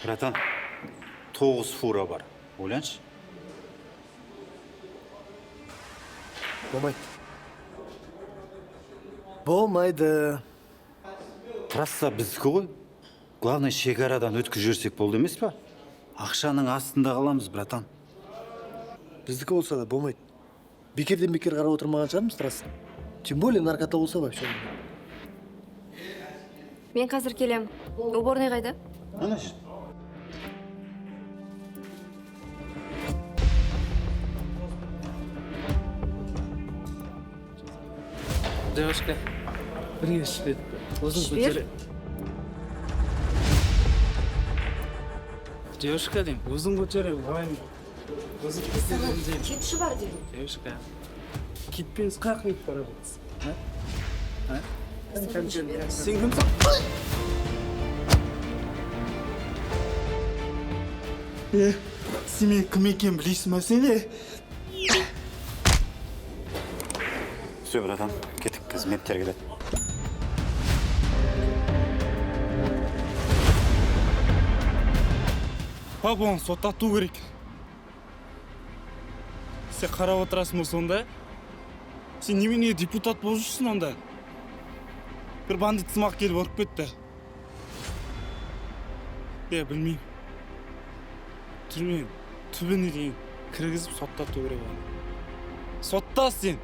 Братан, 9 фура бар. Ойланшы. Болмайды. Болмайды. Трасса біздікі ғой. Главное, шекарадан өткізіп жіберсек болды емес па? Ақшаның астында қаламыз, братан. Біздікі болса да болмайды. Бекерден бекер қарап отырмаған шығармыз трасса. Тем более наркота болса вообще. Мен қазір келем. Уборный қайда? Ана жер. Девушка, бірге ішіп өзің Жібер. көтер. Девушка деймін, өзің көтер, былай өзің көтеремін деймін. Кетші бар деймін. Девушка, китпен қаяққа кетіп бара жатсың? А? А? Сен кімсің? Е, сен менің кім екенімді білесің ба сен, е? Все, братан, кеттік, қазір менттер келеді. Папа, оны соттату керек. Сен қарап отырасың ба сонда? Сен немене депутат болып жүрсің онда? Бір бандит сымақ келіп ұрып кетті. Е, білмеймін. Түрменің түбіне дейін кіргізіп соттату керек оны. Сотта сен!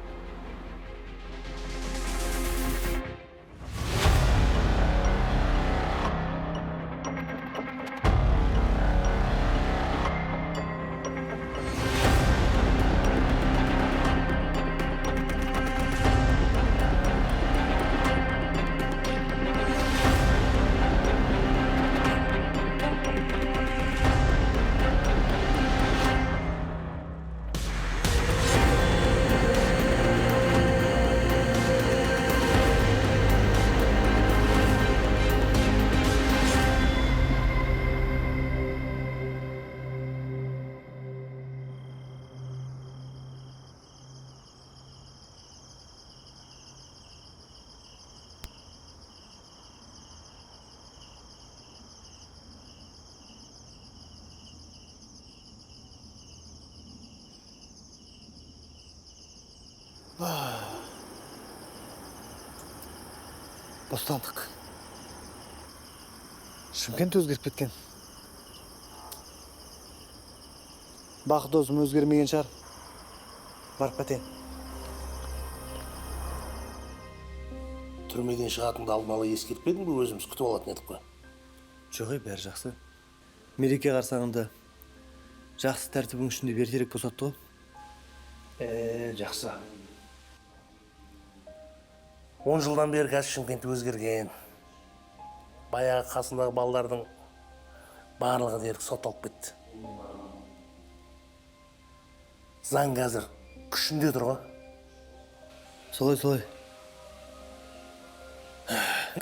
Бостандық. Шымкент өзгеріп кеткен. Бақыт досым өзгермеген шығар. Барып кетейін. Түрмеден шығатыныңды алдын ала ескертпедің бе? Өзіміз күтіп алатын едік қой. Жоқ, ей, бәрі жақсы. Мереке қарсаңында жақсы тәртібің үшін деп ертерек босатты ғой. Е, жақсы. 10 жылдан бері қазір Шымкент өзгерген. Баяғы қасындағы балалардың барлығы дерлік сотталып кетті. Заң қазір күшінде тұр ғой. Солай, солай.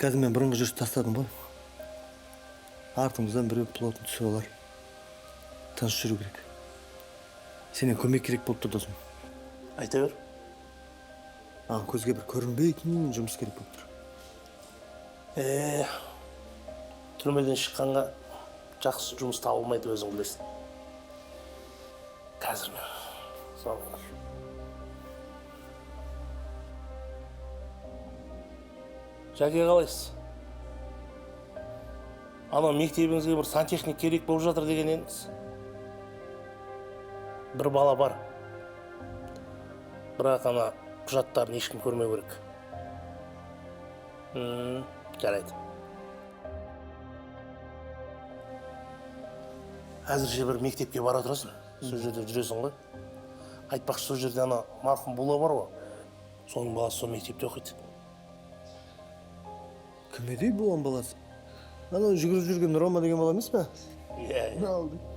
Қазір мен бұрынғы жүрісті тастадым ғой. Артымыздан біреу плотын түсіп алар. Тыныш жүру керек. Сенен көмек керек болып тұр, досым. Айта бер. Маған көзге бір көрінбейтін жұмыс керек болып тұр. Е, түрмеден шыққанға жақсы жұмыс табылмайды, өзің білесің. Қазір мен соны. Жәке, қалайсыз? Анау мектебіңізге бір сантехник керек болып жатыр деген едіңіз. Бір бала бар. Бірақ ана құжаттарын ешкім көрмеу керек. Жарайды. Әзірше бір мектепке бара тұрасың. Сол жерде жүресің ғой. Айтпақшы, сол жерде ана марқұм Була бар ғой. Соның баласы сол мектепте оқиды. Кім еді Буланың баласы? Анау жүгіріп жүрген Рома деген бала емес пе? Иә, иә.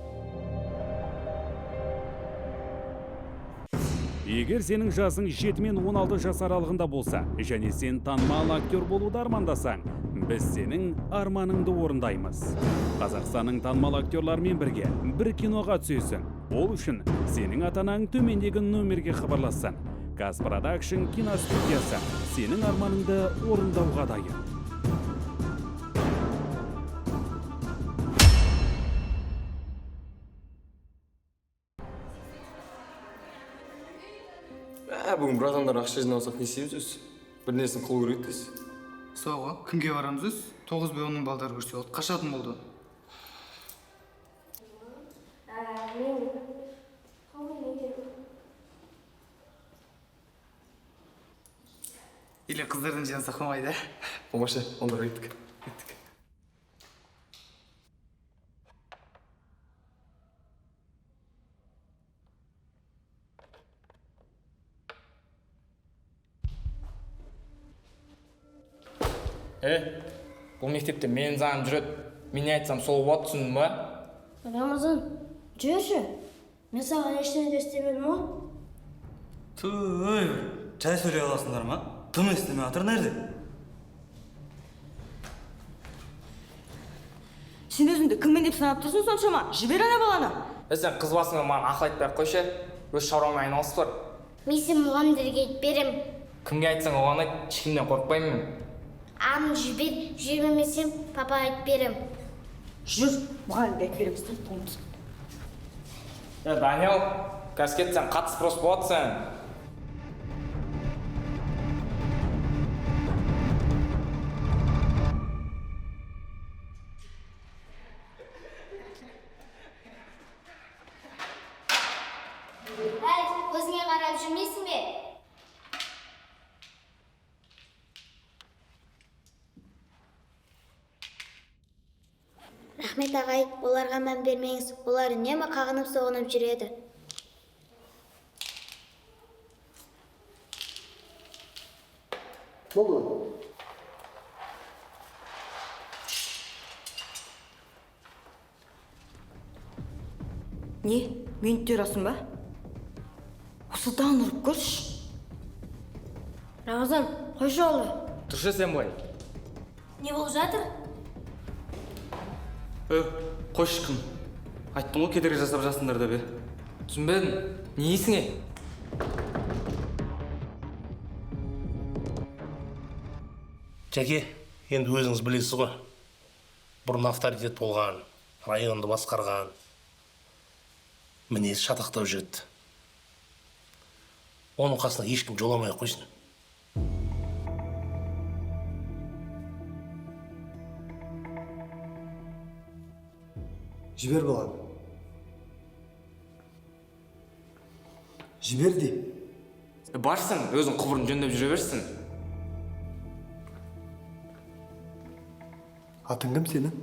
Егер сенің жасың 7 мен 16 жас аралығында болса, және сен танымал актер болуды армандасаң, біз сенің арманыңды орындаймыз. Қазақстанның танымал актерларымен бірге бір киноға түсесің. Ол үшін сенің ата-анаң төмендегі номерге хабарлассын. Каз Продакшн киностудиясы сенің арманыңды орындауға дайын. Бүгін братандар ақша жиналсақ не істейміз өзі? Бір несін қылу керек дейсіз. Сол ғой, кімге барамыз өзі? 9 бе 10-ның балдары көрсе болды, қашатын болды. Или қыздардан жинасақ болмайды, ә? Болмашы, онда кеттік. Кеттік. Бұл мектепте менің заңым жүреді. Мен не айтсам сол болады, түсіндің ба? Рамазан, жүрші. Мен саған ештеңе де істемедім ғой. Түй, жай сөйлей аласыңдар ма? Дым істемей жатыр нәрде. Сен өзіңді кіммін деп санап тұрсың соншама? Жібер ана баланы. Сен қыз басыңа маған ақыл айтпай ақ қойшы. Өз шаруаңмен айналысып бар. Мен сен мұғалімдерге айтып берем. Кімге айтсаң оған айт, ешкімнен қорықпаймын мен. Аны жібер, жібермесем папа айтып берем. Жүр, мұғалімге айтып береміз. Даниэл, қазір кетсең қатты спрос болады сен. Әй, өзіңе қарап жүрмейсің бе? Рахмет ағай, оларға мән бермеңіз. Олар үнемі қағынып-соғынып жүреді. Болды. Не, мені терасың ба? Осыдан ұрып көрші. Рамазан, қойшы олды. Тұршы сен былай. Не болып жатыр? Қойшы кім? Айттым ғой кедергі жасап жасыңдар деп, Түсінбедім. Не есіңе? Жәке, енді өзіңіз білесіз ғой. Бұрын авторитет болған, районды басқарған, мінезі шатақтау жігіт. Оның қасына ешкім жоламай қойсын. Жібер баланы. Жібер де. Барсың, өзің құбырын жөндеп жүре берсін. Атың кім сенің?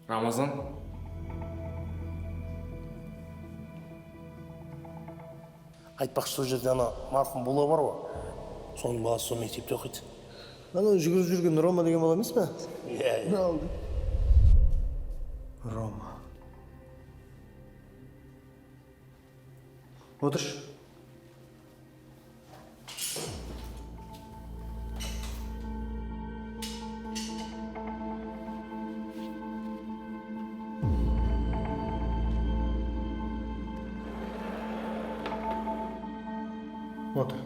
Рамазан. Айтпақшы, сол жерде ана марқұм Була бар ғой. Соның баласы сол мектепте оқиды. Анау жүгіріп жүрген Рома деген бала емес пе? Иә, иә. Алды. Рома. Отыршы. Отыр.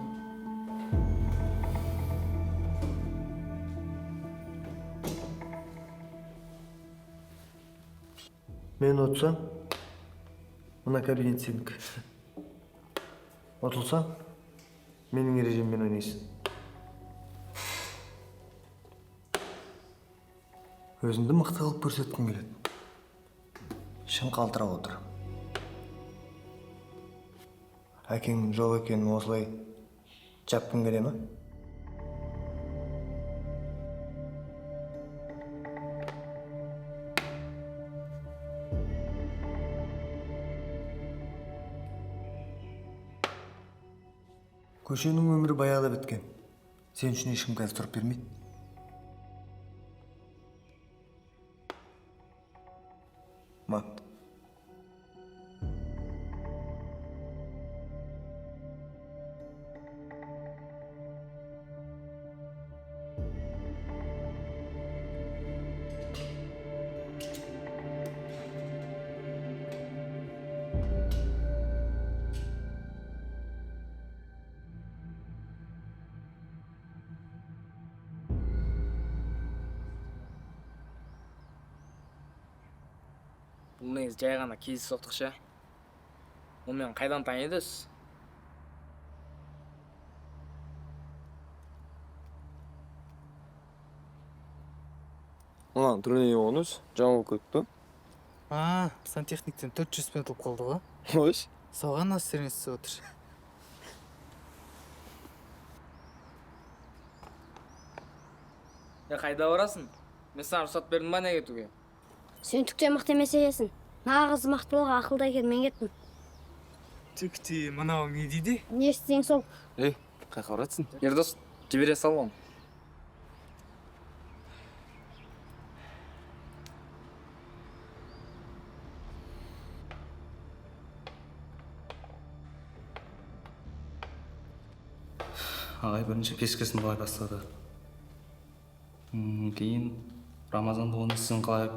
Мен ұтсам, мына кабинет сенікі. Ұтылсам, менің ережеммен ойнайсың. Өзіңді мықты қылып көрсеткім келеді. Шын қалтырап отыр. Әкеңнің жоқ екенін осылай жапқың келе ме? Көшенің өмірі баяғыда біткен. Сен үшін ешкім қазір тұрып бермейді. Мат. Бұл негізі жай ғана кездейсоқтық ше. Ол мені қайдан таниды өзі? Мынаның түріне не болған өзі? Жаман болып кетті. А, сантехниктен 400 пен ұтылып қалды ғой. Қойшы. Соған настроение түсіп отыр. Е, қайда барасың? Мен саған рұқсат бердім ба не кетуге? Сен түк те мықты емес екенсің. Нағыз мықтылық ақылда екен, мен кеттім. Түк те мынау не дейді? Не істесең сол. Ей, қайда баратсың? Ердос, жібере сал оны. Ағай бірінші пешкесін қалай бастады? Кейін Рамазанды оның ісін қалай...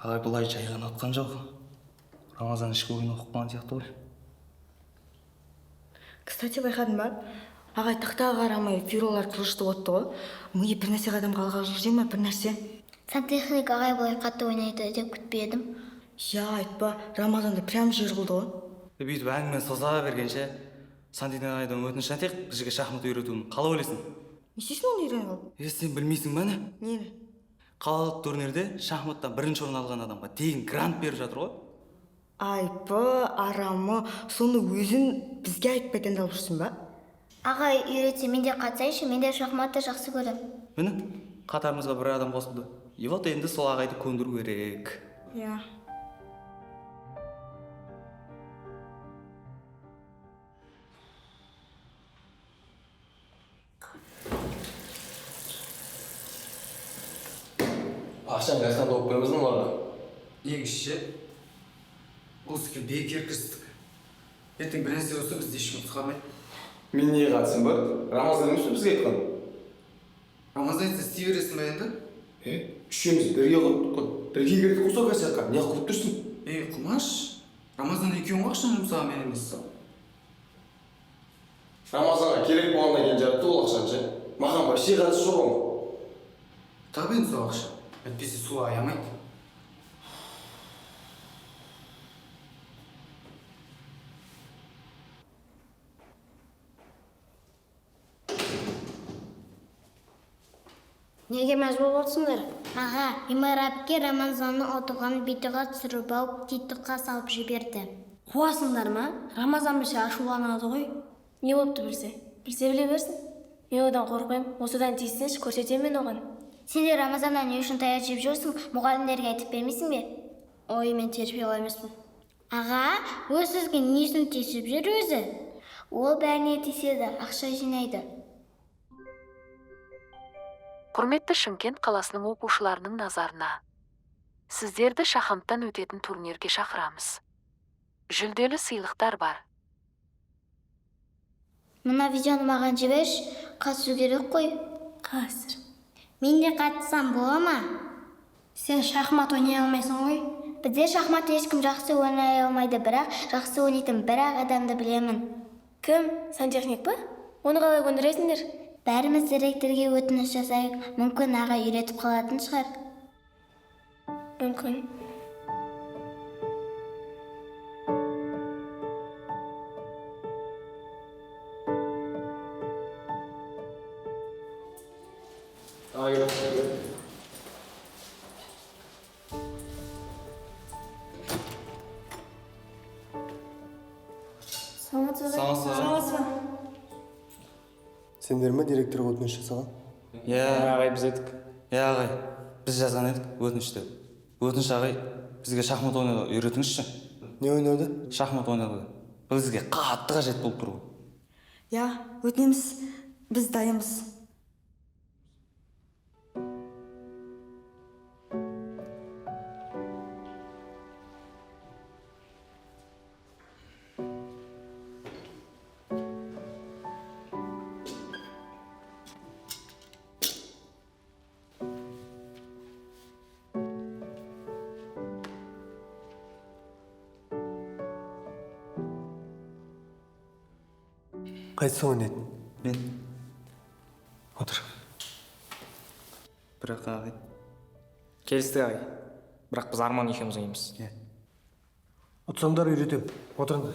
Ағай бұлай жай ғана ұтқан жоқ. Рамазан ішкі ойын оқып қалған сияқты ғой. Кстати, байқадың ба? Ағай тақтаға қарамай фигуралар жылжытып отты ғой. Миы бір нәрсе қадамға алға жылжи ма, бір нәрсе? Сантехник ағай бұлай қатты ойнайды деп күтпедім. Я, айтпа, Рамазанды прям жер қылды ғой. Бүйтіп әңгіме соза бергенше, сантехник ағайдан өтініш айтайық, бізге шахмат үйретуін. Қалай ойлайсың? Не істейсің оны үйреніп алып? Е, сен білмейсің ба не? Нені? Қалалық турнирде шахматтан бірінші орын алған адамға тегін грант беріп жатыр ғой. Айпы, арамы, соны өзің бізге айтпай дайындалып жүрсің ба? Ағай үйретсе мен де қатысайыншы, мен де шахматты жақсы көремін. Міне, қатарымызға бір адам қосылды. И вот енді сол ағайды көндіру керек. Иә. Ақшаны қаяқтан тауып береміз оларға? Егізше, бұл іске бекер кірістік. Ертең бір нәрсе болса бізді ешкім құтқармайды. Мен не қатысым бар? Рамазан емес пе бізге айтқан? Рамазан айтса істей бересің ба енді? Е, үшеуміз бірге құрдық қой. Бірге кірдік қой сол косякқа. Не қылып тұрсың? Ей, Құмаш, Рамазан екеуің ғой ақшаны жұмсаған, мен емес. Рамазанға керек болғаннан кейін жаратты ол ақшаны ше. Маған вообще қатысы жоқ оның. Тап енді сол ақша. Әйтпесе су аямайды. Неге мәз болып отырсыңдар? Аға, Имар әпке Рамазанның отырғанын видеоға түсіріп алып, тиктокқа салып жіберді. Қуасыңдар ма? Рамазан білсе ашуланады ғой. Не болыпты білсе? Білсе біле берсін. Мен одан қорқпаймын. Осыдан тиіссінші, көрсетемін мен оған. Сен де Рамазаннан не үшін таяқ жеп жүрсің? Мұғалімдерге айтып бермейсің бе? Ой, мен терпей ала емеспін. Аға, өз сөзге не үшін тиісіп жүр өзі? Ол бәріне тиіседі, ақша жинайды. Құрметті Шымкент қаласының оқушыларының назарына. Сіздерді шахматтан өтетін турнирге шақырамыз. Жүлделі сыйлықтар бар. Мына видеоны маған жіберші, қатысу керек қой. Қазір. Мен де қатыссам бола ма? Сен шахмат ойнай алмайсың ғой. Бізде шахмат ешкім жақсы ойнай алмайды, бірақ жақсы ойнайтын бір-ақ адамды білемін. Кім? Сантехник па? Оны қалай көндіресіңдер? Бәріміз директорге өтініш жасайық, мүмкін аға үйретіп қалатын шығар. Мүмкін. Саламатсыз ба? Сендер ме директорға өтініш жасаған? Иә, ағай, біз едік. Иә, ағай, біз жазған едік өтінішті. Өтініш ағай, бізге шахмат ойнауды үйретіңізші. Не ойнауды? Шахмат ойнауды. Бізге қатты қажет болып тұр ғой. Иә, өтінеміз, біз дайынбыз. Қайсысы ойнайтын? Мен. Отыр. Бірақ ағай. Келістік ағай. Бірақ біз Арман екеуміз ойнаймыз. Иә. Ұтсаңдар үйретемін. Отырыңдар.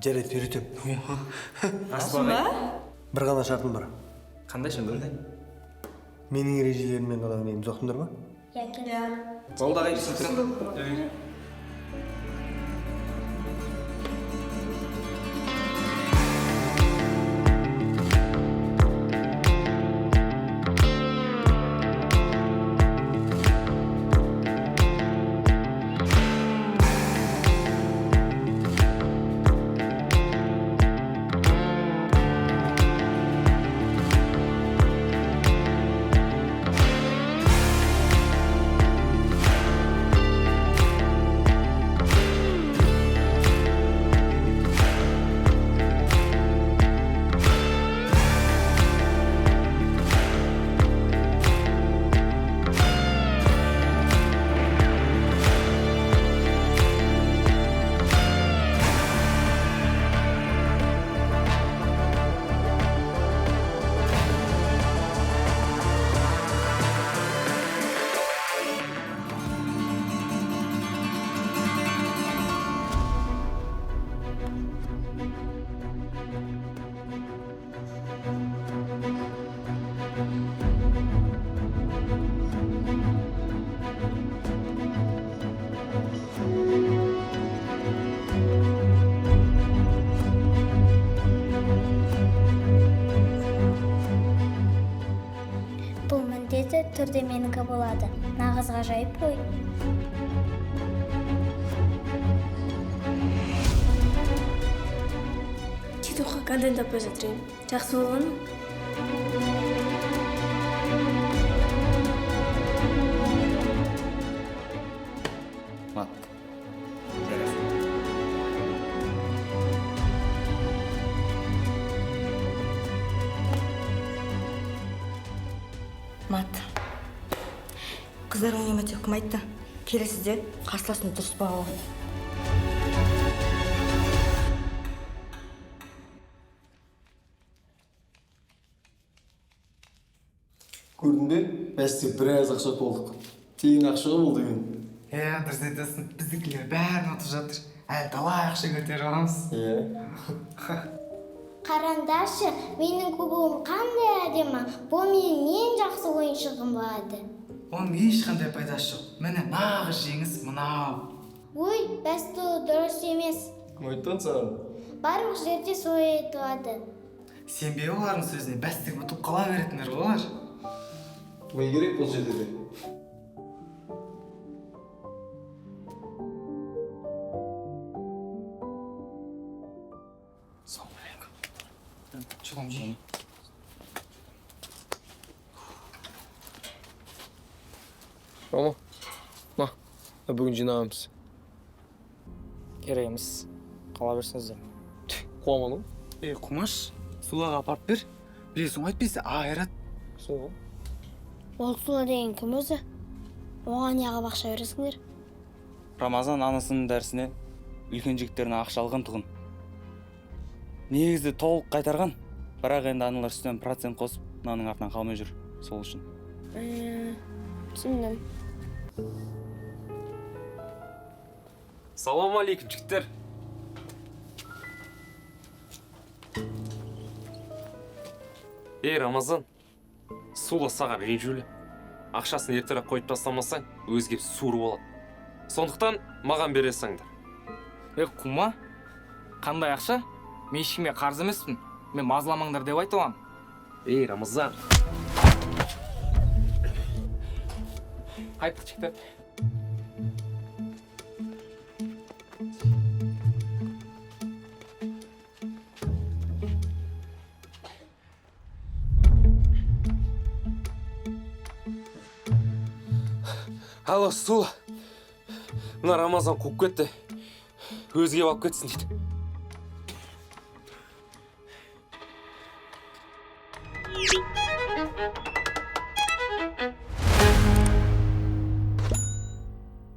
Жарайды, үйретемін. Рас па? Бір ғана шартым бар. Қандай шарт? Менің ережелеріммен ғана ойнаймыз, ұқтыңдар ма? Иә. Болды ағай, түсінікті. Бұл міндетті түрде менікі болады. Нағыз ғажайып қой. Титухқа контент таппай жатыр едім. Жақсы болған ма? Мат. Мат. Қыздар ойнама деп кім айтты? Келесіде қарсыласын дұрыс бағалау. Көрдің бе? Бәсте біраз ақша толдық. Тегін ақша ғой бұл деген. Иә, дұрыс айтасың. Біздікілер бәрін ұтып жатыр. Әлі талай ақша көтеріп аламыз. Иә. Қараңдаршы, менің кубогым қандай әдемі. Бұл менің ең жақсы ойыншығым болады. Оның ешқандай пайдасы жоқ. Міне нағыз жеңіс мынау. Ой, бәсті дұрыс емес. Кім айтты оны саған? Барлық жерде солай айтылады. Сенбе олардың сөзіне, бәстік ұтып қала беретіндер ғой олар. Ми керек бұл жерде де. Рома, ма, бүгін жинағанбыз. Керек емес. Қала берсіңіздер. Қуаман ғой. Ей, Қумаш, Сулаға апарып бер. Білесің ғой, әйтпесе айырады. Сол. Ол Сула деген кім өзі? Оған неғып ақша бересіңдер? Рамазан анасының дәрісіне үлкен жігіттеріне ақша алған тұғын. Негізі толық қайтарған, бірақ енді аналар үстінен процент қосып, мынаның артынан қалмай жүр, сол үшін. Түсіндім. Салам алейкум, жігіттер. Ей, Рамазан, Сула саған ренжулі. Ақшасын ертерек қойып тастамасаң, өзге суырып алады. Сондықтан маған бересіңдер. Е, Қума, қандай ақша? Мен ешкімге қарыз емеспін. Мен мазаламаңдар деп айта аламын. Ей, Рамазан. Қайттық, жігіттер. Алло, Сула. Мына Рамазан қуып кетті. Өзге алып кетсін дейді.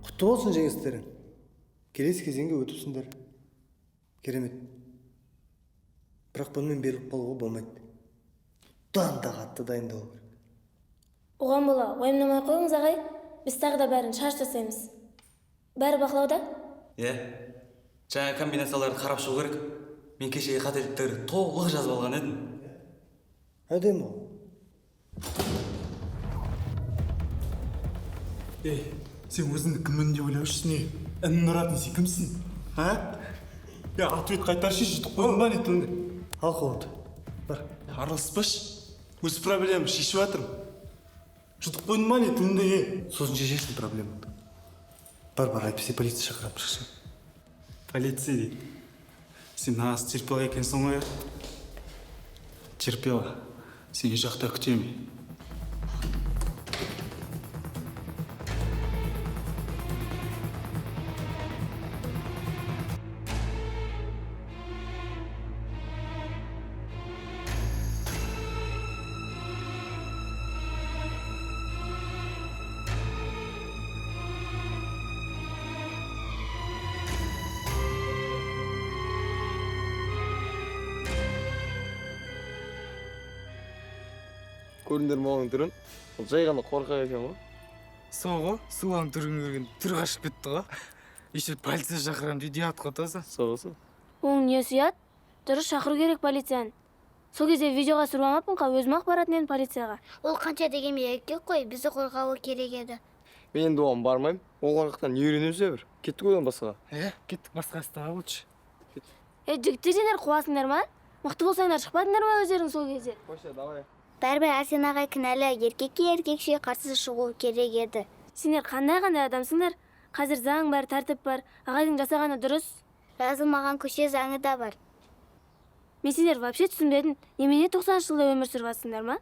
Құтты болсын жеңістерің. Келесі кезеңге өтіпсіңдер. Керемет. Бірақ бұнымен беріліп қалуға болмайды. Бұдан да қатты дайындалу керек. Оған бола, уайымдамай қойыңыз ағай. Біз тағы да бәрін шаш жасаймыз. Бәрі бақылауда? Иә. Жаңа комбинацияларды қарап шығу керек. Мен кешегі қателіктерді толық жазып алған едім. Әдемі ғой. Ей, сен өзіңді кіммін деп ойлап жүрсің, ей? Інін ұратын сен кімсің? А? Е, ответ қайтаршы, жұтып қойдың ба не тіліңді? Ал қолыңды. Бар. Араласпашы. Өз проблемамды шешіп жатырмын. Жұтып қойдың ба не тіліңді, е? Сосын шешесің проблемаңды. Бар, бар, әйтпесе полиция шақырамын, шықшы. Полиция дейді. Сен нағыз терпила екенсің ғой, терпила. Сені жақта күтемін. Көрдіңдер ме оның түрін? Ол жай ғана қорқақ екен ғой. Сол ғой, Суланың түрін көрген түрі қашып кетті ғой. Еще полиция шақырамын дейді, ұят қой таза. Сол сол. Оның несі ұят? Дұрыс шақыру керек полицияны. Сол кезде видеоға түсіріп алмаппын қа, өзім-ақ баратын едім полицияға. Ол қанша дегенмен еркек қой, бізді қорғауы керек еді. Мен енді оған бармаймын. Ол қорқақтан не үйренеміз бір? Кеттік одан басқаға. Е, кеттік басқа астанаға лучше. Е, жігіттер, сендер қуасыңдар ма? Мықты болсаңдар шықпадыңдар ма өздерің сол кезде? Қойшы, давай. Бәрібір Арсен ағай кінәлі, еркекке еркекше қарсы шығу керек еді. Сендер қандай-қандай адамсыңдар? Қазір заң бар, тәртіп бар. Ағайдың жасағаны дұрыс. Жазылмаған көше заңы да бар. Мен сендер вообще түсінбедім. Немене 90-шы жылда өмір сүріп жатсыңдар ма?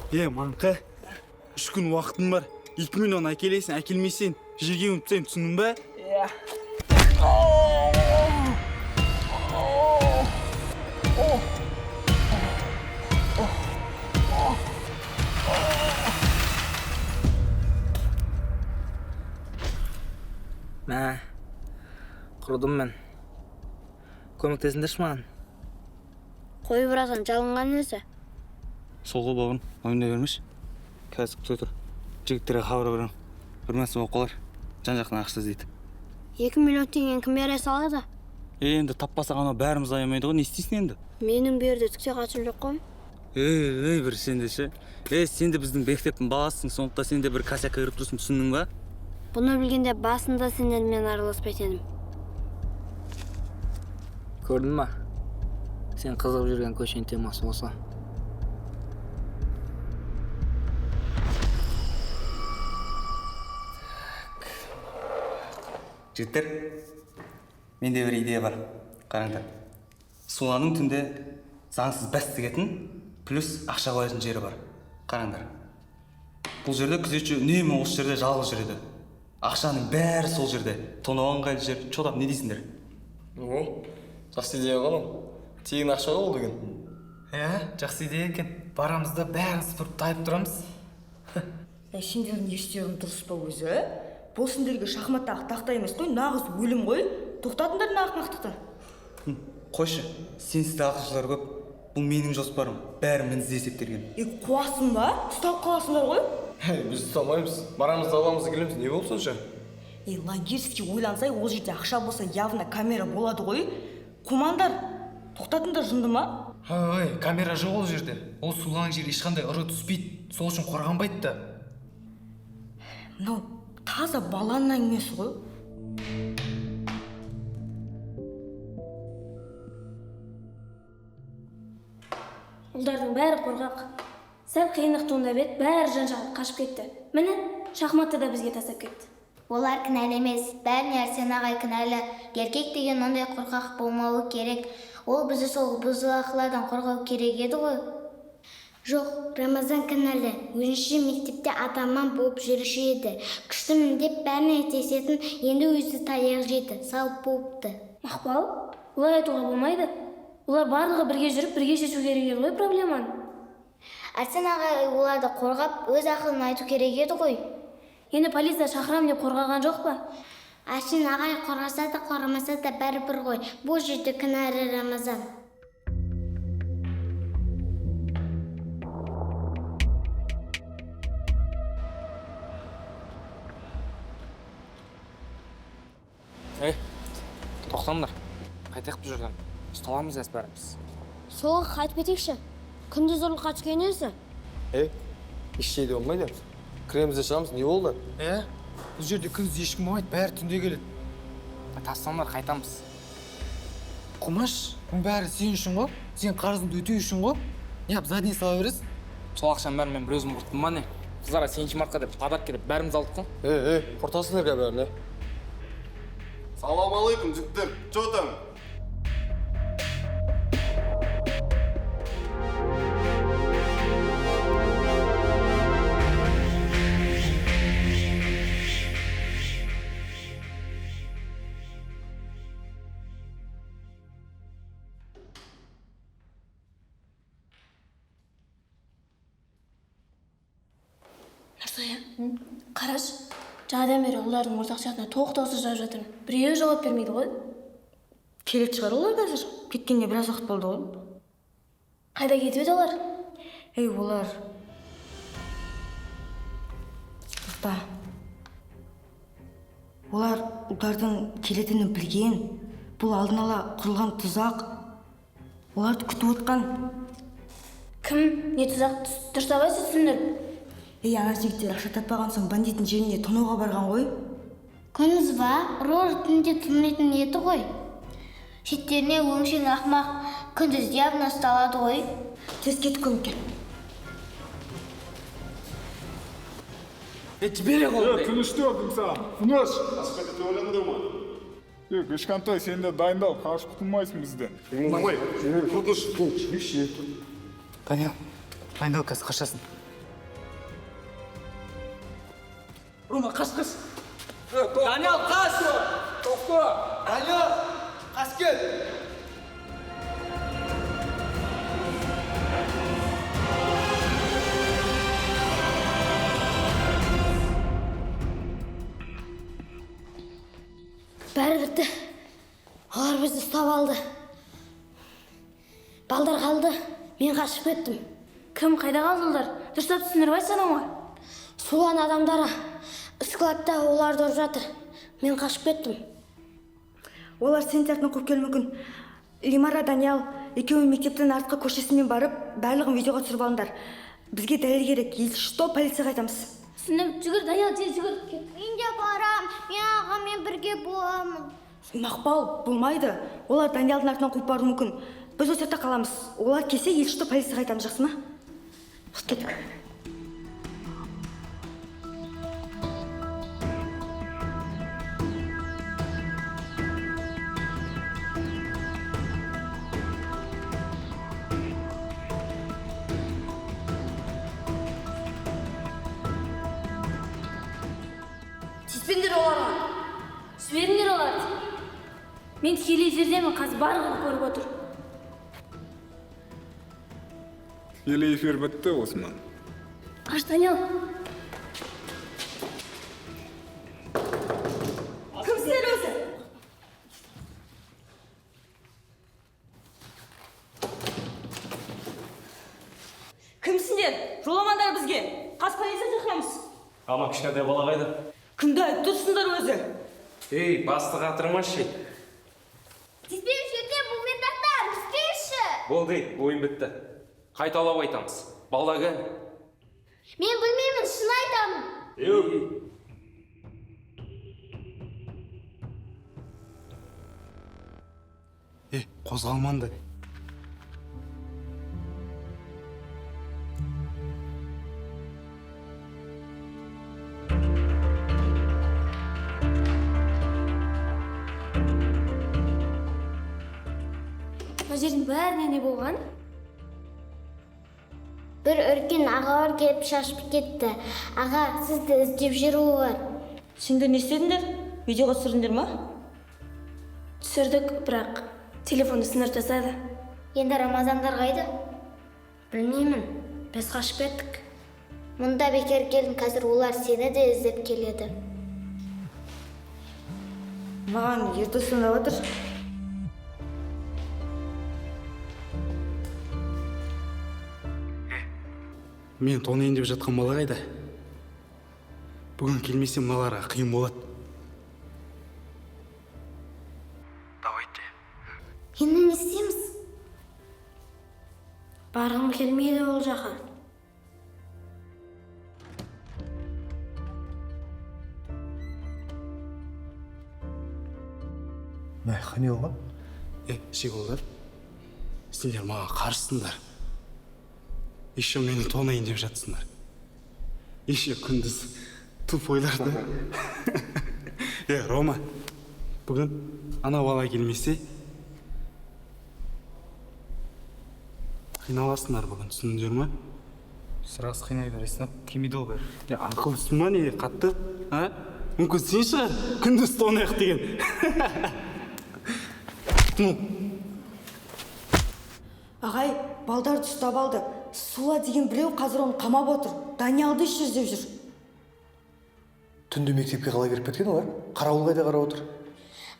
Е, маңқа, 3 күн уақытың бар. 2 миллион әкелесің, әкелмесең, жерге көміп тастаймын, түсіндің бе? Иә. Мә, құрыдым мен. Көмектесіңдерші маған. Қой, біраздан жалынған өзі. Сол ғой, бауырым, ойнай бермеші. Қазір күте тұр. Жігіттерге хабар беремін. Бір нәрсе болып қалар. Жан-жақтан ақша іздейді. 2 миллион теңгені кім бере салады? Енді таппасақ анау бәріміз аямайды ғой, не істейсің енді? Менің бұл жерде түк те қатысым жоқ қой. Ей, бір сен де ше. Ей, сен де біздің мектептің баласысың, сондықтан сен де бір косякқа кіріп тұрсың, түсіндің ба? Бұны білгенде басында сендермен араласпайтын едім. Көрдің ба? Сен қызығып жүрген көшенің темасы осы. Жігіттер, менде бір идея бар. Қараңдар. Суланың түнде заңсыз бәс тігетін, плюс ақша қоятын жері бар. Қараңдар. Бұл жерде күзетші үнемі осы жерде жалғыз жүреді. Ақшаның бәрі сол жерде. Тонауға ыңғайлы жер. Чо там, не дейсіңдер? О, жақсы идея ғой анау. Тегін ақша ғой ол деген. Е, жақсы идея екен. Барамыз да бәрін сыпырып тайып тұрамыз. Сендердің не істеуің дұрыс па өзі? Бұл сендерге шахматтағы тақта емес қой, нағыз өлім ғой. Тоқтатыңдар мына ақымақтықты. Қойшы, сенсіз де ақылшылар көп. Бұл менің жоспарым, бәрі мінсіз есептелген. Е, қуасың ба? Ұсталып қаласыңдар ғой. Біз ұсталмаймыз. Барамыз да аламыз да келеміз. Не болып сонша? Е, логически ойлансай, ол жерде ақша болса, явно камера болады ғой. Қумаңдар, тоқтатыңдар, жынды ма? Ой, камера жоқ ол жерде. Ол сулаған жерге ешқандай ұры түспейді. Сол үшін қорғанбайды да. Мынау таза баланың әңгімесі ғой. Ұлдардың бәрі қорқақ. Сәл қиындық туындап еді, бәрі жан-жаққа қашып кетті. Міне, шахматты да бізге тастап кетті. Олар кінәлі емес, бәріне Арсен ағай кінәлі. Еркек деген ондай қорқақ болмауы керек. Ол бізді сол бұзақылардан қорғау керек еді ғой. Жоқ, Рамазан кінәлі. Өзінше мектепте атаман болып жүруші еді. Күштімін деп бәріне тиісетін, енді өзі таяқ жеді, салып болыпты. Мақпал, олай айтуға болмайды. Олар барлығы бірге жүріп, бірге шешу керек еді ғой проблеманы. Арсен ағай оларды қорғап, өз ақылын айту керек еді ғой. Енді полиция шақырам деп қорғаған жоқ па? Арсен ағай қорғаса да қорғамаса да бәрібір ғой. Бұл жерде кінәлі Рамазан. Ей, тоқтаңдар. Қайтайық бұл жерден. Ұсталамыз әз бәріміз. Солға қайтып кетейікші. Күндіз ұрлыққа түскен несі? Ей, ештеңе де болмайды. Кіреміз де шығамыз, не болды? Бұл жерде күндіз ешкім болмайды, бәрі түнде келеді. Тастаңдар, қайтамыз. Құмаш, бұның бәрі сен үшін ғой. Сен қарызыңды өтеу үшін ғой. Неғып задний сала бересің? Сол ақшаның бәрін мен бір өзім құрттым ба не? Қыздарға 8 мартқа деп подарок деп бәріміз алдық қой. Ей, құртасыңдар ға бәрін, Салам алейкум, жігіттер. Чё там? Нұрсая, қарашы, жаңадан бері ұлдардың ортақ чатына тоқтаусыз жазып жатырмын. Біреуі жауап бермейді ғой. Келетін шығар олар қазір. Кеткеніне біраз уақыт болды ғой. Қайда кетіп еді олар? Ей, олар. Тоқта. Олар ұлдардың келетінін білген. Бұл алдын ала құрылған тұзақ. Оларды күтіп отқан. Кім? Не тұзақ? Дұрыстап айтшы, түсіндір. Ей, ана жігіттер ақша таппаған соң бандиттің жеріне тонауға барған ғой. Күндіз ба? Ұры түнде тонайтын еді ғой. Шеттеріне өңшең ақымақ күндіз явно ұсталады ғой. Тез кет көмекке. Жібере ғой. Тыныш дедім саған. Тыныш. Кішкентай, сен де дайындал, қашып құтылмайсың бізден. Давай, тыныш. Даниял, дайындал, қазір қашасың. Рома, қаш, қаш. Даниял, қаш! Тоқта! Даниял, қаш кел! Бәрі бітті. Олар бізді ұстап алды. Балдар қалды, мен қашып кеттім. Кім, қайда қалды олар? Дұрыстап түсіндіріп айтшы анауға. Сулан адамдары складта оларды ұрып жатыр. Мен қашып кеттім. Олар сен сияқты қуып келуі мүмкін. Лимара, Даниял, екеуі мектептің артқы көшесімен барып, барлығын видеоға түсіріп алыңдар. Бізге дәлел керек. Если что, полицияға айтамыз. Түсіндім. Жүгір, Даниял, тез жүгір. Мен де барам. Мен ағаммен бірге боламын. Мақпал, болмайды. Олар Даниялдың артынан қуып баруы мүмкін. Біз осы жерде қаламыз. Олар келсе, если что, полицияға айтамыз, жақсы ма? Кеттік. Тиіспеңдер оларға. Жіберіңдер оларды. Мен тікелей эфирдемін, қазір барлығы көріп отыр. Тікелей эфир бітті, Осман. Қаш, Даниял. Кімсіңдер өзі? Кімсіңдер? Жоламаңдар бізге. Қаз полиция шақырамыз. Ана кішкентай бала қайда? Кімді айтып тұрсыңдар өзі? Ей, басты қатырмашы. Тиіспеңізші, өтінемін, бұл мен тақтам, тиіспеңізші. Болды, ей, ойын бітті. Қайталап айтамыз. Бала кәне? Мен білмеймін, шын айтамын. Ей, қозғалмаңдар. Мына жердің бәріне не болған? Бір үлкен ағалар келіп шашып кетті. Аға, сізді іздеп жүр олар. Сендер не істедіңдер? Видеоға түсірдіңдер ма? Түсірдік, бірақ телефонды сындырып тастады. Енді Рамазандар қайда? Білмеймін, біз қашып кеттік. Мұнда бекер келдің, қазір олар сені де іздеп келеді. Маған Ердос звондап жатыр. Мен тонайын деп жатқан бала қайда? Бүгін келмесе мыналарға қиын болады. Давайте. Енді не істейміз? Барғым келмейді ол жаққа. Мә, не болған? Щеголдар, сендер маған қарсысыңдар. Еще мені тонайын деп жатсыңдар. Еще күндіз тупойлар да. Рома, бүгін ана бала келмесе, қиналасыңдар бүгін, түсіндіңдер ма? Сразу қинай бересің, келмейді ол бәрі. Ақылдысың ба не, қатты? А? Мүмкін сен шығар, күндіз тонайық деген. Ну. Ағай, балдарды ұстап алды. Сула деген біреу қазір оны қамап отыр. Даниалды еще іздеп жүр. Түнде мектепке қалай кіріп кеткен олар? Қарауыл қайда қарап отыр?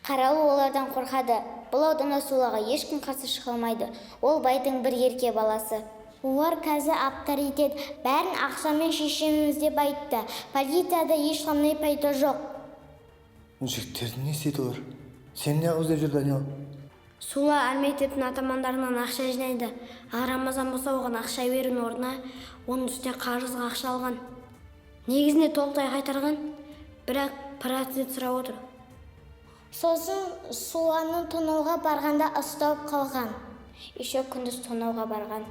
Қарауыл олардан қорқады. Бұл ауданда Сулаға ешкім қарсы шыға алмайды. Ол байдың бір ерке баласы. Олар қазір авторитет. Бәрін ақшамен шешеміз деп айтты. Полицияда ешқандай пайда жоқ. Жігіттерді не істейді олар? Сені неғып іздеп жүр, Даниал? Сула әр мектептің атамандарынан ақша жинайды. Ал Рамазан болса оған ақша берудің орнына оның үстіне қарызға ақша алған. Негізінде толықтай қайтарған, бірақ процент сұрап отыр. Сосын Суланы тонауға барғанда ұстап қалған. Еще күндіз тонауға барған.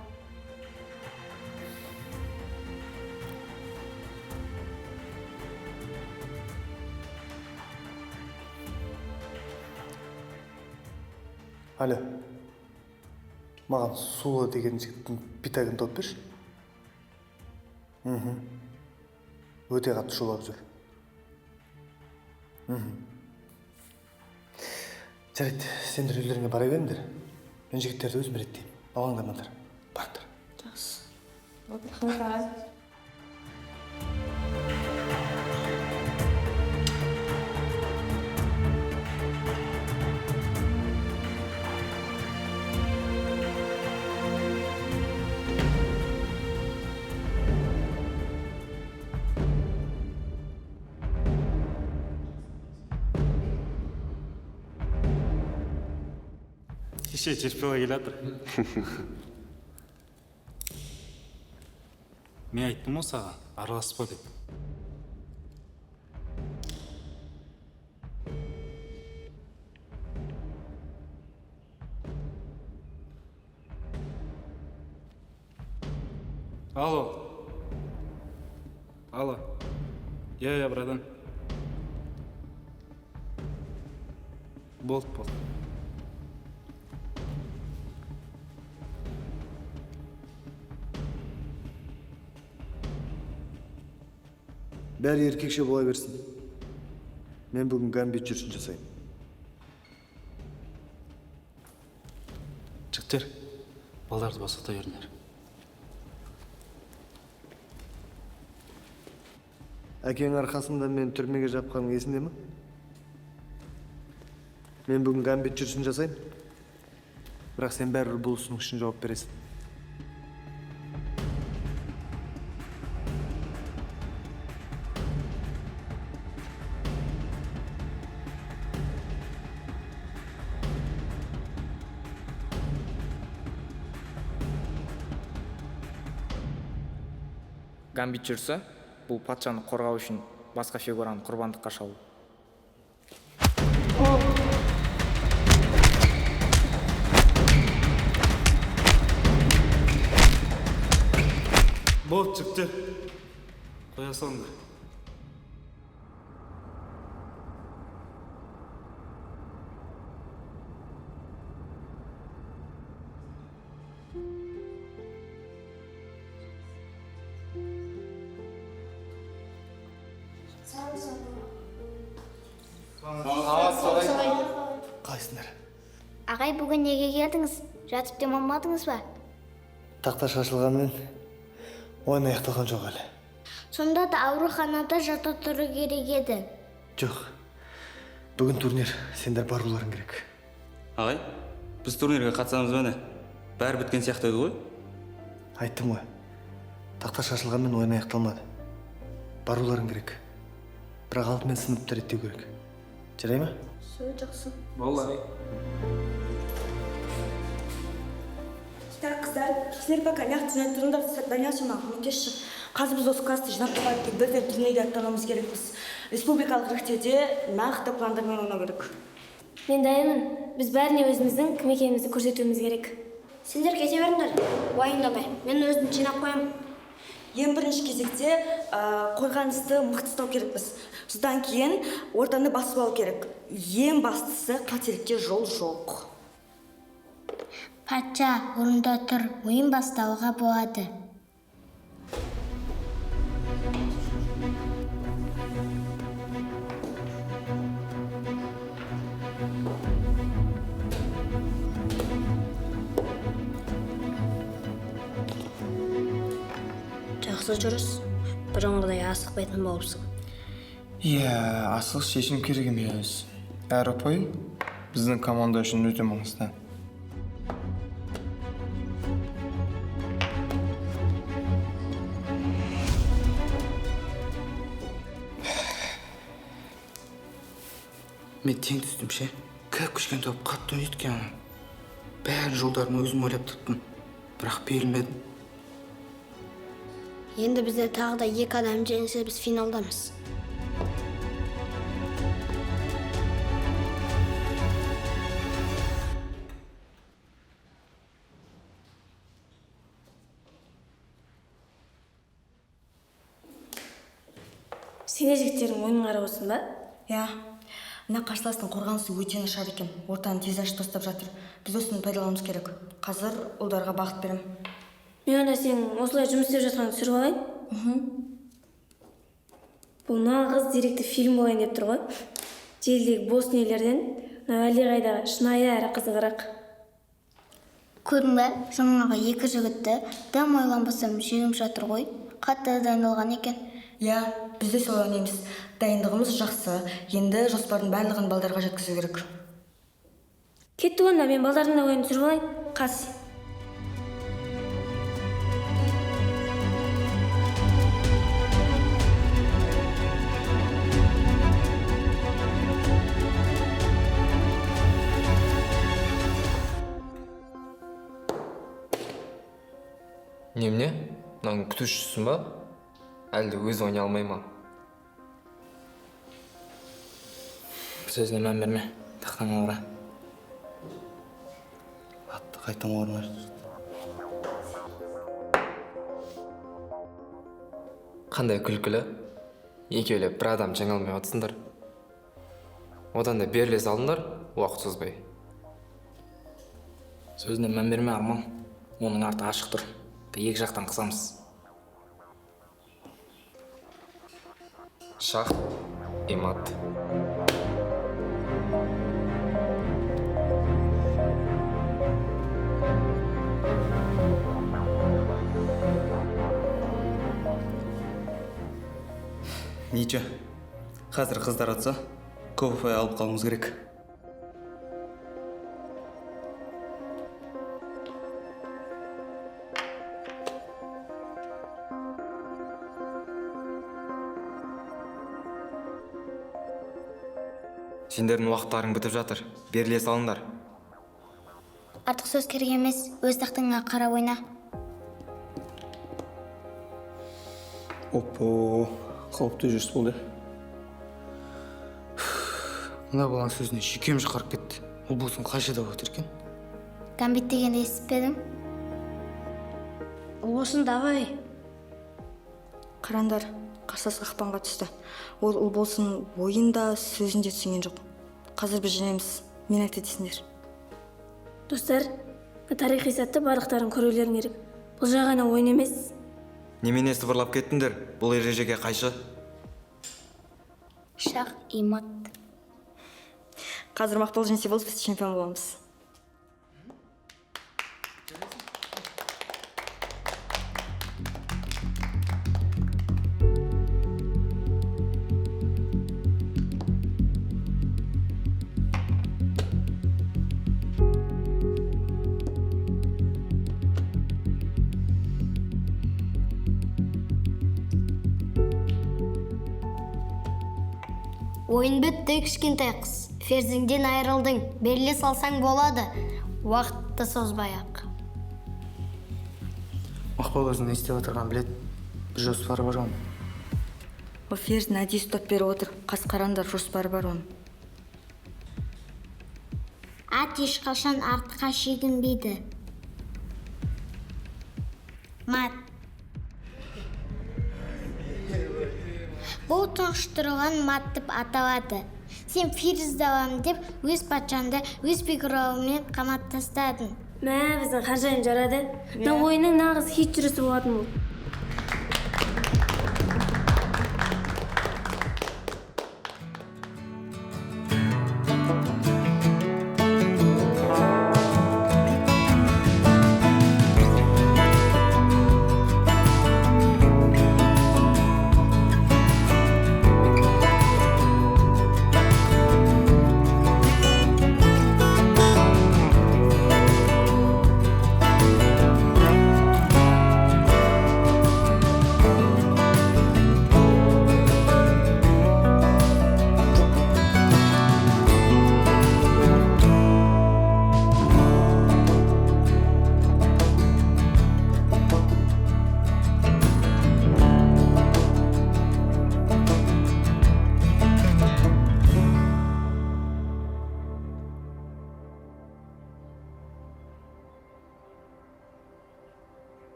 Алло, маған Сула деген жігіттің питагын тауып берші. Өте қатты шулап жүр. Жарайды, сендер үйлеріңе бара беріңдер. Мен жігіттерді өзім реттеймін. Алаңдамаңдар, барыңдар. Жақсы. Кеше терпела келе жатыр. Мен айттым ғой саған, араласпа деп. Алло. Алло. Я, братан. Болды, болды. Бәрі еркекше бола берсін. Мен бүгін гамбит жүрісін жасаймын. Жігіттер, балдарды босата беріңдер. Әкең арқасында мен түрмеге жапқаның есіңде ме? Мен бүгін гамбит жүрісін жасаймын. Бірақ сен бәрібір бұл ісің үшін жауап бересің. Гамбит жүрсі, бұл патшаны қорғау үшін басқа фигураны құрбандыққа шалу. Болды, жігіттер. Қоя салыңдар. Қалайсыңдар? Ағай, бүгін неге келдіңіз? Жатып демалмадыңыз ба? Тақта шашылғанмен ойын аяқталған жоқ әлі. Сонда да ауруханада жата тұру керек еді. Жоқ. Бүгін турнир, сендер баруларың керек. Ағай, біз турнирге қатысамыз ба не? Бәрі біткен сияқты еді ғой. Айттым ғой. Тақта шашылғанмен ойын аяқталмады. Баруларың керек. Бірақ алдымен сыныпты реттеу керек. Жарай ма? Все, жақсы. Болды. Так, қыздар, сіздер пока нақты жинап тұрыңдар, Даниял сен маған көмектесші. Қазір біз осы классты жинап тұрғаннан кейін бірден турнирге аттануымыз керекпіз. Республикалық іріктеуде нақты пландармен ойнау керек. Мен дайынмын. Біз бәріне өзіміздің кім екенімізді көрсетуіміз керек. Сендер кете беріңдер, уайымдамай. Мен өзім жинап қоямын. Ең бірінші кезекте қорғанысты мықты ұстау керекпіз. Содан кейін ортаны басып алу керек. Ең бастысы қателікке жол жоқ. Патша, орында тұр, ойын бастауға болады. Жақсы жүріс, бұрынғыдай асықпайтын болыпсың. Иә, асығыс шешім керек емес. Әр ұпай біздің команда үшін өте маңызды. Мен тең түстім ше. Кіп-кішкене топ қатты ойнайды екен ана. Бәрін жолдарын өзім ойлап таптым, бірақ берілмедім. Енді бізде тағы да екі адам жеңсе, біз финалдамыз. Сен де жігіттердің ойынын қарап отырсың ба? Иә. Мына қарсыластың қорғанысы өте нашар екен. Ортаны тез ашып тастап жатыр. Біз осыны пайдалануымыз керек. Қазір ұлдарға бағыт берем. Мен онда сенің осылай жұмыс істеп жатқаныңды түсіріп алайын. Бұл нағыз деректі фильм болайын деп тұр ғой. Желідегі бос нелерден мынау әлдеқайда шынайы әрі қызығырақ. Көрдің бе, жаңағы екі жігітті дым ойланбасам жеңіп жатыр ғой. Қатты дайындалған екен. Иә, біз де солай ойнаймыз. Дайындығымыз жақсы. Енді жоспардың барлығын балдарға жеткізу керек. Кетті онда, мен балдардың да ойынын түсіріп алайын. Қас. Немене? Мынаның күтушісің ба? Әлде өзі ойнай алмай ма? Сөзіне мән берме, тақтаңа ора. Атты қайтам орнына. Қандай күлкілі. Екеулеп бір адам жеңе алмай отырсыңдар. Одан да беріле салыңдар, уақыт созбай. Сөзіне мән берме, Арман. Оның арты ашық тұр. Екі жақтан қысамыз. Шах и мат. Ниче, қазір қыздар атса, көп ұпай алып қалуымыз керек. Сендердің уақыттарың бітіп жатыр. Беріле салыңдар. Артық сөз керек емес, өз тақтыңа қарап ойна. Оппо, қауіпті жүріс болды. Мына баланың сөзіне жүйкем жұқарып кетті. Ол болсын қай жерде отыр екен? Гамбит дегенді естіп пе едің? Осын давай. Қараңдар, қарсылас қақпанға түсті. Ол ұл болсын ойын да, сөзін де түсінген жоқ. Қазір біз жеңеміз. Мен айтты дейсіңдер. Достар, тарихи сәтті барлықтарың көрулерің керек. Бұл жай ғана ойын емес. Немене сыбырлап кеттіңдер? Бұл ережеге қайшы. Шах и мат. Қазір Мақпал жеңсе болды, біз чемпион боламыз. Ойын бітті, кішкентай қыз. Ферзіңден айырылдың. Беріле салсаң болады. Уақытты созбай-ақ. Мақпал өзінің не істеп отырғанын біледі. Бір жоспары бар оның. Ол ферзін әдейі ұстап беріп отыр. Қас қараңдар, жоспары бар оның. Ат ешқашан артқа шегінбейді. Мат. Бұл тұншықтырылған мат деп аталады. Сен ферзді аламын деп өз патшаңды өз фигураларымен қамап тастадың. Мә, біздің ханшайым жарады. Мына ойынның нағыз хит жүрісі болатын бұл.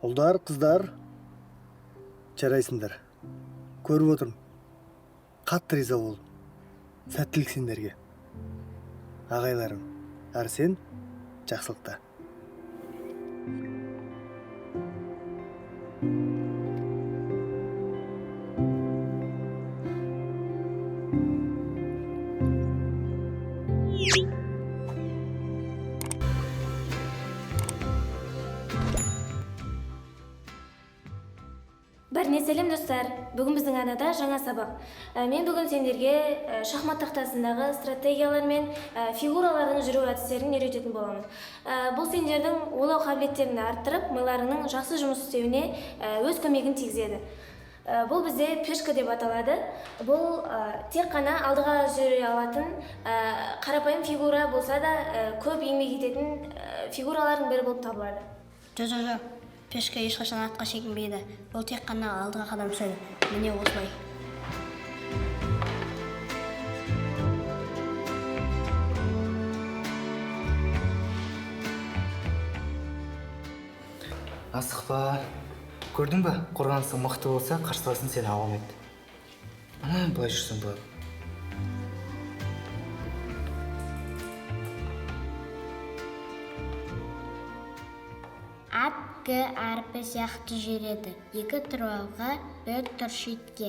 Ұлдар, қыздар, жарайсыңдар. Көріп отырмын. Қатты риза болдым. Сәттілік сендерге. Ағайларым, Арсен, жақсылықта. Бәріне сәлем, достар. Бүгін біздің арнада жаңа сабақ. Мен бүгін сендерге шахмат тақтасындағы стратегиялар мен фигуралардың жүру әдістерін үйрететін боламын. Бұл сендердің ойлау қабілеттеріңді арттырып, миларыңның жақсы жұмыс істеуіне өз көмегін тигізеді. Бұл бізде пешка деп аталады. Бұл тек қана алдыға жүре алатын қарапайым фигура болса да, көп еңбек ететін фигуралардың бірі болып табылады. Жо, жо, жо. Пешка ешқашан артқа шегінбейді. Ол тек қана алдыға қадам жасайды. Міне осылай. Асықпа. Көрдің бе? Қорғанысың мықты болса, қарсыласың сені ала алмайды. Ана былай жүрсең болады. Ат Г әрпі сияқты жүреді. Екі тұр алға, бір тұр шетке.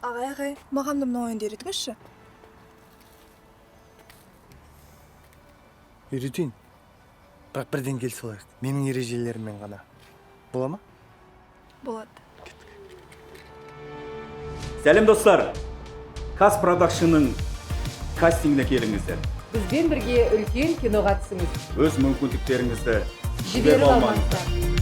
Ағай, ағай, маған да мына ойынды үйретіңізші. Үйретейін. Бірақ бірден келісіп алайық. Менің ережелеріммен ғана. Бола ма? Болады. Сәлем, достар! Кас Продакшнның кастингіне келіңіздер. Бізбен бірге үлкен киноға түсіңіз. Өз мүмкіндіктеріңізді жіберіп алмаңыздар.